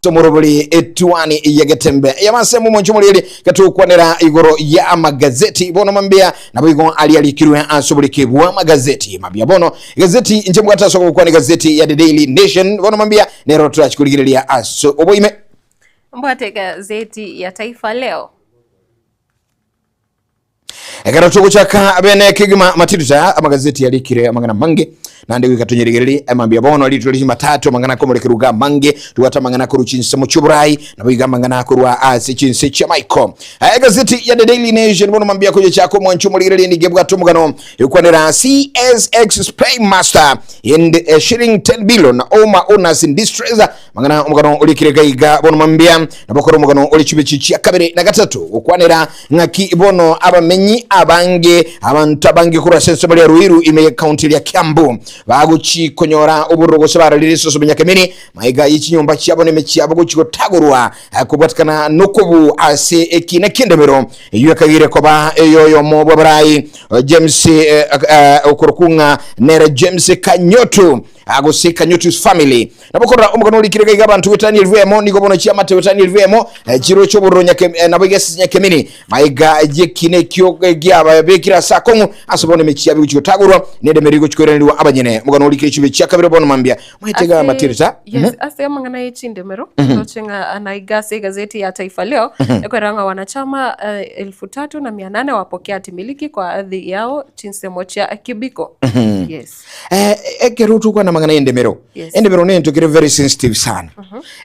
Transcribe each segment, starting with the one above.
Tomorobori etuani yegetembe yamase momonche morieri gatokwanera igoro ya amagazeti bono mambia nabo igo aria arikirwe ase oboriki bwa amagazeti mambia bono gazeti inche mbwate ase ogokwana egazeti ya The Daily Nation bono mambia nero torachikorigereria ase oboime Mbwate gazeti ya Taifa Leo. Ekero togochaka bene kegima matirita amagazeti arikire amang'ana mange naende goika tonyerigererie emambia bono rituko ria Jumatatu amang'ana akomorekerwa iga amange tobwate amang'ana akorwa chinsemo chi'oborai nabo iga amang'ana akorwa ase chinse chi'amaiko. Egazeti ya The Daily Nation bono mambia koyechaka omwancho omorigererie nigo ebwate omogano ekwanera CSX Paymaster in eh, shilling 10 billion Ouma owners in distress Mang'ana omogano orikire iga iga bono mambia, nabo kore omogano ore chibechi chia kabere na gatato, gokwanera ng'aki bono abamenyi abange, abanto abange korwa ase ensemo ria Ruiru ime ye county ria Kiambu bagochi konyora obororo gose bararire esoso binyakemiri maiga ye chinyomba chiabo na emechie yabo gochi gotagorwa kobwatikana nokobu ase ekina ki'endemero eyio ekagire koba eyoyomo bw'abarai James eh, eh, okorokwa ng'a nere James Kanyotu gose Kanyotu's family. Nabo korora omogano orikire iga iga abanto goetania elifu eyemo nigo bono chiamate goetania elifu eyemo eh, chiroche obororo nyake eh, nabo iga ase nyakemini maiga y'ekina ekio eh, giababekire ase akong'u ase bono emechie yabo egochi gotagorwa nende emeri egochi koiranerigwa abanyene omogano orikire chibe chia kabere bono mambia maete iga Ase matirita yes, ase amang'ana ye chindemero ntoche ng'a naiga ase egazeti ya Taifa Leo ekorera ng'a wanachama eh, elfu tatu na mia nane wapokea hatimiliki kwa ardhi yao chinsemo chia Kibiko. Yes. Eh, ekero tokwana amang'ana y'endemero Yes. endemero nento kere very sensitive sana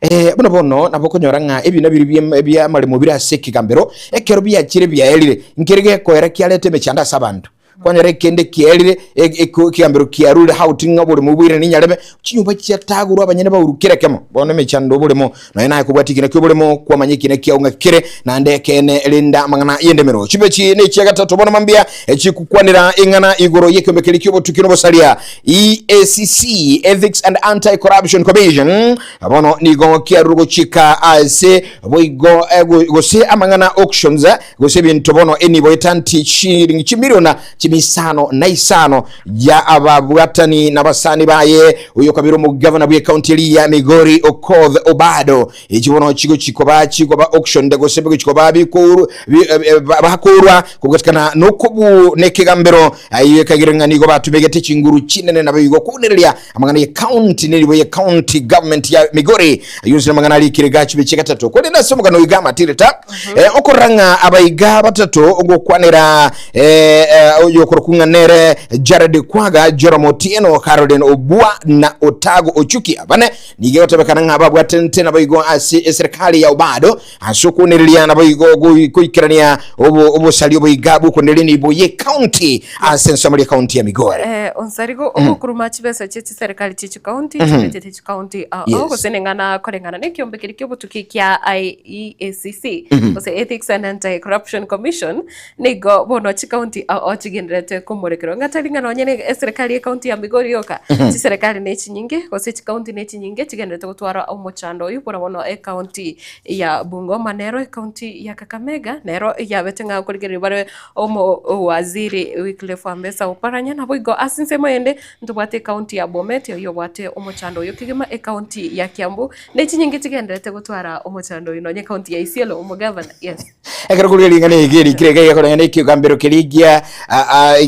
eh, buna bono nabo okonyora ng'a ebina biri bia- biamaremo bire ase ekegambero ekero biachire biaerire nkere gekoera kiareta emechando ase abanto kwanyora ekende kiaerire e- eko- ekegambero kiarure out ng'a oboremo bwairane ninyarebe chinyomba chiatagorwa abanyene baurwa kera ekemo bono emechando oboremo nonya naye kobwatia ekina kia oboremo kwamanya ekina kiao ng'a kere naende ekeene renda amang'ana y'endemero chibe chi ne chia gatato bono mambia echikukwanera ing'ana igoro y'ekiombe keria ki'obotuki n'obosaria EACC Ethics and Anti-Corruption Commission bono nigo kiarure gochika ase boigo eh, go- gose amang'ana auctions eh, gose ebinto bono enibo etanti chiringi chimiliona chimisano na isano ya ababwatani nabasani baye oyo kabere omogavana bw'ekaunti eria ya Migori Okoth Obado Echi bono chigochi koba chikoba auctioned gose bigochi koba bikouru bi- eh, eh, ba- bakourwa kobwatikana nokobu nekegambero ayio ekagere ng'a nigo batumegete chinguru chinene nabo igo kounereria amang'ana ye county neribo ye county government ya Migori ayio onsi namang'ana arikire iga chibe chi'gatato korende ase omogano oiga amatireta eh, okorora ng'a abaiga batato ogokwanera eh, eh, oyo okorokwa ng'a nere Jared Kwaga Joram Otieno Caroline Obua na Otago Ochuki abane Nigo egotebekana ng'a babwatanete naboigo ase eserekari ya Obado ase okwonereria naboigo goikerania obosari oboiga bw'okwonereria enibo ye county ase ensemo ria county ya Migori. Eh, onsarigo ogokuruma chibesa chie chiserikali chie chikaunti chibechete chikaunti ao Yes. gose neng'ana koreng'ana nekiombe keria kiobotuki kia IEACC gose Ethics and Anti-Corruption Commission Nigo bono chikaunti ao chigendererete komorekerwa ng'a tari ng'a nonye ne eserekari y'ekaunti ya Migori yoka, chiserekari ne chinyinge gose chikaunti ne chinyinge chigendererete gotwara omochando oyio buna bono ekaunti ya Bungoma nero ekaunti ya Kakamega nero yabete ng'a korigereria bare omo owaziri Wycliffe Ambesa Oparanya naboigo ase ensemo eyende ntobwate ekaunti ya Bomet oyio obwate omochando oyo kegima ekaunti ya Kiambu ne chinyinge chigendererete gotwara omochando oyio nonye ekaunti ya Isiolo omogavana yes. Ekero korwa ring'ana ege rikire iga gekoreng'ana ekegambero keria gia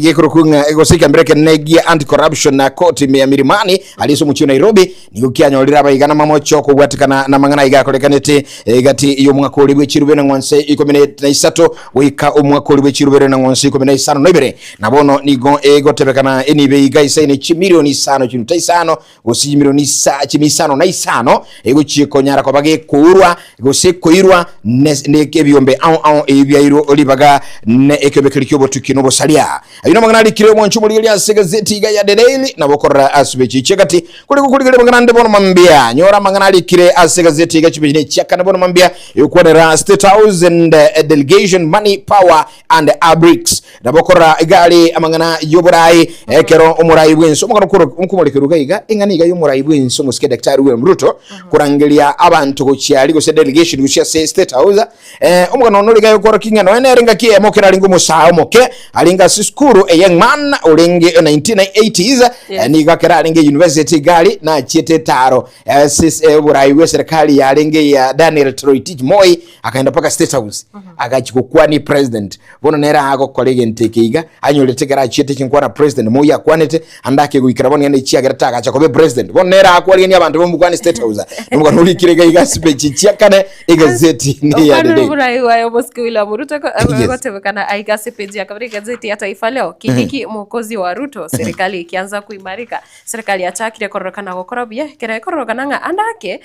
gekorokwa ng'a gose ekegambero ekenene gia anti-corruption na court ime ya Milimani aria ase omochie o Nairobi nigo kianyorire abaiga na mamocho okobwatekana namang'ana aiga akorekanete egati y'omwaka oria bwe chirubere na ng'wanse ikomi na isato goika omwaka oria bwe chirubere na ng'wanse ikomi na isano na ibere na bono nigo egotebekana enibe iga isaine chimilioni isano chinuta isano gose chimilioni isa chimisano na isano egochie konyara koba gekourwa gose koirwa ne ne ebiombe ao ao ebi biairwe ribaga ne ekiombe keria ki'obotuki na obosaria. mambia. Ayio namang'ana arikire omwancho omorigereria ase egazeti iga ya The Daily, nabo okorora ase chipeji chi'egati. Kore gokorigereria amang'ana ande bono mambia, nyora amang'ana arikire ase egazeti iga chipeji ne chiakane bono mambia, egokwanera State House and Delegation Money, Power and Bricks. Nabo okorora iga are amang'ana y'oborai ekero omorai bw'ense omogano okomorekerwa iga iga eng'ana iga y'omorai bw'ense omosike Daktari William Ruto korangeria abanto gochia aria gose delegation gochia ase State House. Eh, omogano ono rigaye okworokia ng'a nonya nere engaki eyemo ekero arenge omosae omoke arenge ase esukuru a young man orenge 1980s Yes. eh, nigo ekero arenge university iga aria nachiete etaro ase ase oborai bwa eserikali yarenge ya Daniel Toroitich Moi akaenda mpaka State House agachia gokwania president bono nere agokora egento eke iga anyorete ekero achiete chinkwana president Moi akwanete ande akegoikera bono yaani echiagera tagacha koba epresident bono nere akwarigania abanto bamokwane State House nomogano orikire iga iga ase peji chia kane egazeti ne ya The Okwanire Daily. oborai bwaye omosike William Ruto Yes. gotebekana aiga ase peji ya kabere egazeti ya Taifa Leo Kindiki mwokozi wa Ruto serikali ikianza kuimarika serikali yachakire kororekana gokora buya ekero ekororokana ng'a ande ake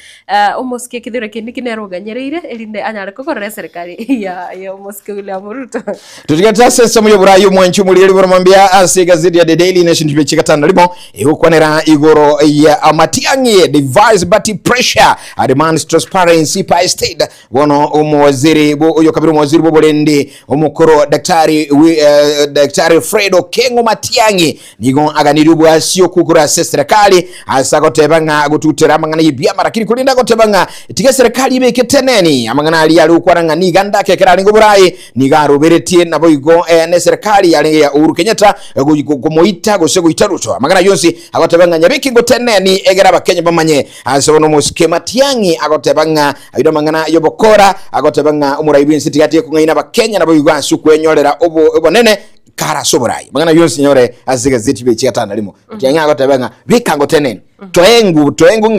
omosike Kithure Kindiki nere oganyereire erinde anyare kokorera eserikali ya ya omosike William Ruto. Totigete ase ensemo y'oborai omwanchi omorigereria bore mambia ase egazeti ya The Daily Nation chibe chigatano na rimo egokwanera igoro ya Matiang'i device but pressure demands transparency by state bono omowaziri bo oyo kabere omowaziri bw'oborendi omokoro daktari wi, eh, daktari Fred Okengo Matiang'i Nigo aganirie obwasi okwo korwa ase eserekari ase agoteba ng'a gotutera amang'ana y'ebiama, lakini korende agoteba ng'a tiga eserekari ebeke teneni amang'ana aria are gokwana ng'a nigo andake ekero arenge oboraai nigo aroberetie naboigo eh, neserekari yarenge ya Uhuru Kenyatta eh, go- go- komoita gose goita Ruto. Amang'ana ayio onsi agoteba ng'a nyabeke ngoteneni egere abakenya bamanye ase bono omosike Matiang'i agoteba ng'a ayio namang'ana y'obokora agoteba ng'a omorai bw'ense tiga atige kong'aina abakenya naboigo ase okwenyorera obo obonene kare ase oborai amang'ana yonsi nyore ase egazeti bechi gatano na rimo tiang'e agoteba ng'a beka ngotenene toengu toengu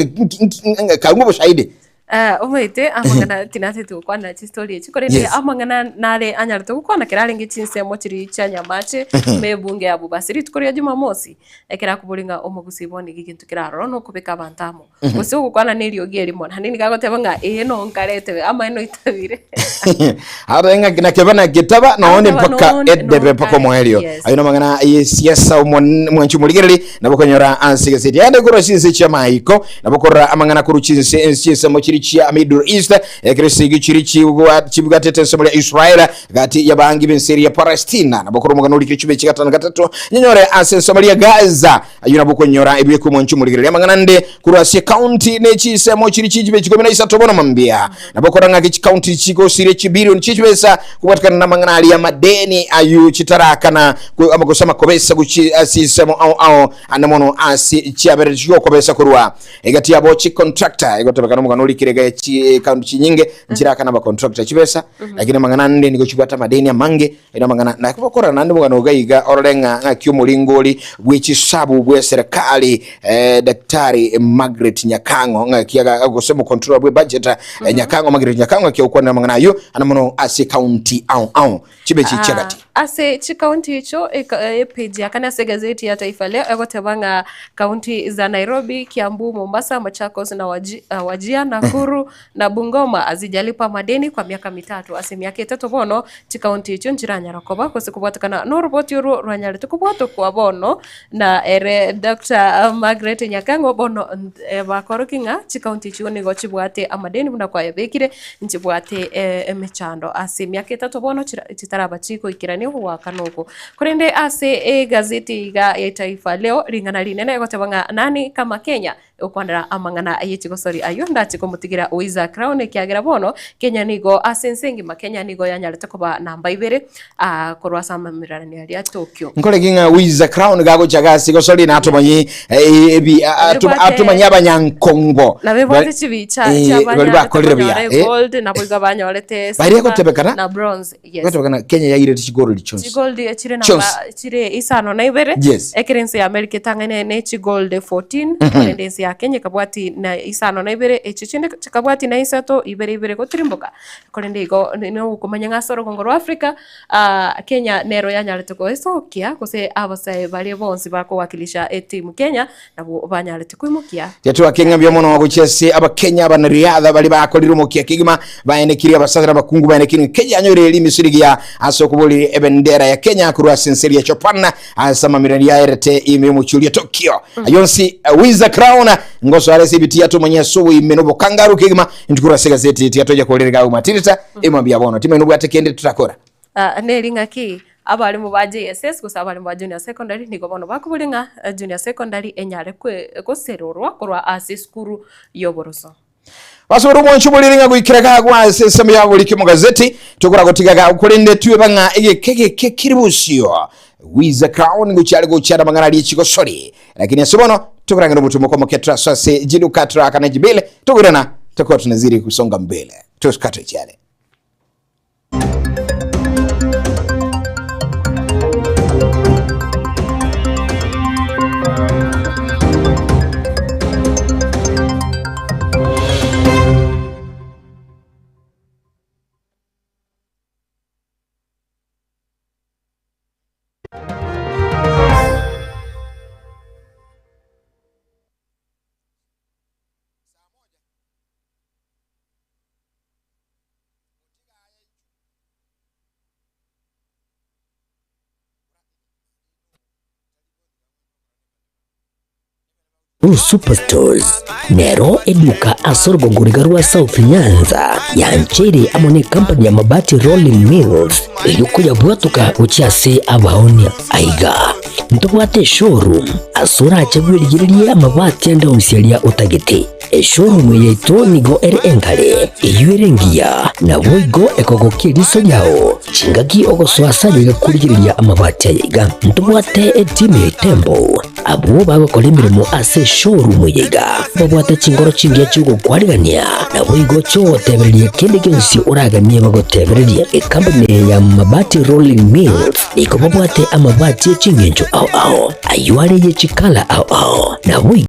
kaung'u oboshahidi Eh, omanyete amang'ana tinatete gokwana chistori echi korende Yes. amang'ana nare anyarete gokwana ekero arenge chinsemo chiria chia Nyamache ime ebunge ya Bobasi rituko ria Jumamosi, ekero akoboria ng'a omogusii bono nigo egento kere aroro nokobeka abanto amo. Gose ogokwana neriogi erimo, naende nigo agoteba ng'a ee nonkarete amaene noitabire. Agotebi ng'a nakeba naketaba nonde Agoteba mpaka nonde edebe mpaka nonkare, omoerio. yes. Ayio namang'ana ye siasa omon- mwanchi omorigereri nabo okonyora ase egeseti. Aende korwa chinse chi'amaiko nabo korora amang'ana korwa chinse ense chi'ensemo chiri chia Middle East ekero esegi chiri chibwa chibwatete ensemo ya Israel gati y'abaangi b'ense eria ya Palestina nabo korwa omogano orikire chibe chigatano gatato nyenyore ase ensemo ria Gaza Ayio nabo okonyora ebiekwa omwancho omorigereria amang'ana ande korwa ase ekaunti ne chinsemo chiri chichibe chikomi na isato bono mambia. Nabo okora ng'aki chikaunti chigosire chibilioni chie chibesa kobwatekana namang'ana aria amadeni ayio chitarakana gose amakobesa gochia ase chinsemo ao ao ande mono ase chiaberete chiokobesa korwa egati yabo chicontractor egotebekana omogano orikire iga chikaunti chinyinge nchirakana abacontractor chibesa lakini amang'ana ande nigo chibwate amadeni amange Aye namang'ana naki bokorora naende omogano iga iga orore ng'a ng'aki omoringori bwe chisabu bwe serikali eh, Daktari Margaret Nyakang'o ng'aki aga gose omocontroller bwe budget eh, Nyakang'o Margaret Nyakang'o ng'aki agokwanera amang'ana ayio ande mono ase county ao ao chibe chi chiagati. Ah, ase chikaunti echio eka- epage ya kane ase egazeti ya Taifa Leo egoteba ng'a kaunti za Nairobi, Kiambu, Mombasa, Machakos na Waji, ah, Wajir, Nakuru na Bungoma hazijalipa madeni kwa miaka mitatu. Ase emiaka etato bono, chikaunti echio nchiranyara koba gose kobwatekana noroboti orwo rwanyarete kobwatokwa bono na ere Doctor Margaret Nyakang'o bono bakorokia ng'a chikaunti echio nigo chibwate amadeni buna kwayabekire nchibwate emechando ase emiaka etato bono chitaraba chigoikerania ogoakana oko. Korende ase egazeti iga ya Taifa Leo ring'ana rinene egoteba ng'a nani kama Kenya Gokwanera amang'ana aye chigosori ayio ndache komotigera Oiza Crown ekiagera bono Kenya nigo ase ense engima Kenya nigo yanyarete koba namba ibere aa korwa ase amamererano aria Tokyo. Nkore ki ng'a Wiza Crown gagocha gasi gosori natomanye ebi Nabebwate- atomanye abanyankongo Nabebwate chibicha Eh, chia bari banyarete bakorire buya, konyora eh. egold nabo igo banyorete Baria silver gotebekana? na bronze yes. Gotebekana Kenya yairete chigorori chionsi Chigold chire namba Chionsi. chire isano na ibere Yes. ekero ense ya America etang'aine ne chigold 14 korende ense ya. ya Kenya ekabwati na isano na ibere, echio chinde chikabwati na isato ibere ibere gotirimboka. Korende igo nokomanya ng'a ase orogongo rwa Africa, Kenya nero yanyarete goesokia gose abasae baria bonsi bakowakilisha etimu Kenya nabwo banyarete koimokia. Tiatwake ng'a mbuya mono gochia ase Abakenya abanariadha baria bakorire omokia kegima baenekirie abasacha na abakungu baenekirie ng'a Kenya yanyorire rimisu rigiya ase okoboria ebendera ya Kenya korwa ase ense eria ya Japan ase amamirani yaerete ime y'omochie oria Tokyo. Ayio onsi Windsor Crown ngosoa are ase ebitia tomanye ase oboime na obokangaru kegima intwe korwa ase egazeti tiga toche korera iga agwo matirita emambia bono timanyeti nobwate kende totakora. Neri ng'aki abalimu ba JSS gose abalimu ba Junior Secondary nigo bono bakoboria ng'a Junior Secondary enyare goserorwa korwa ase esukuru y'oboroso. Basobora omwancho borere ng'a goikera gagwa ase ensemo ya boriki omogazeti tokora gotiga gago korende tweba ng'a egeka egeke kere bosio Wiza Crown ngochia are gochia namang'ana aria chigosori lakini ase bono tokorang'ana omotumo omoke turasoa ase jiduka turakana jibele tokoirana tokoba tunazidi kusonga mbele tusikate chiale. Blue Superstores nero eduka ase orogongo riga rwa South Nyanza yancheire amo ne company ya Mabati Rolling Mills eyio koyabwatoka gochia ase abaonia. Aiga ntobwate eshowroom ase orache bwerigererie amabati ande onsi aria otagete. Eshowroom eye yaito nigo ere enkare, eyio ere engiya, naboigo ekogokia eriso riao chingaki ogosoa ase aye iga korigereria amabati aya iga. Ntobwate etimu ya Itembo, abwo bagokora emeremo ase eshowroom eye iga, babwate chinkoro chingiya chi'ogokwarigania, naboigo chi'ogotebereria kende gionsi oraganie bagotebererie. Ekampuni eye ya Mabati Rolling Mills nigo babwate amabati e ching'encho ao ao, ayio are ye chikala ao ao, naboigo.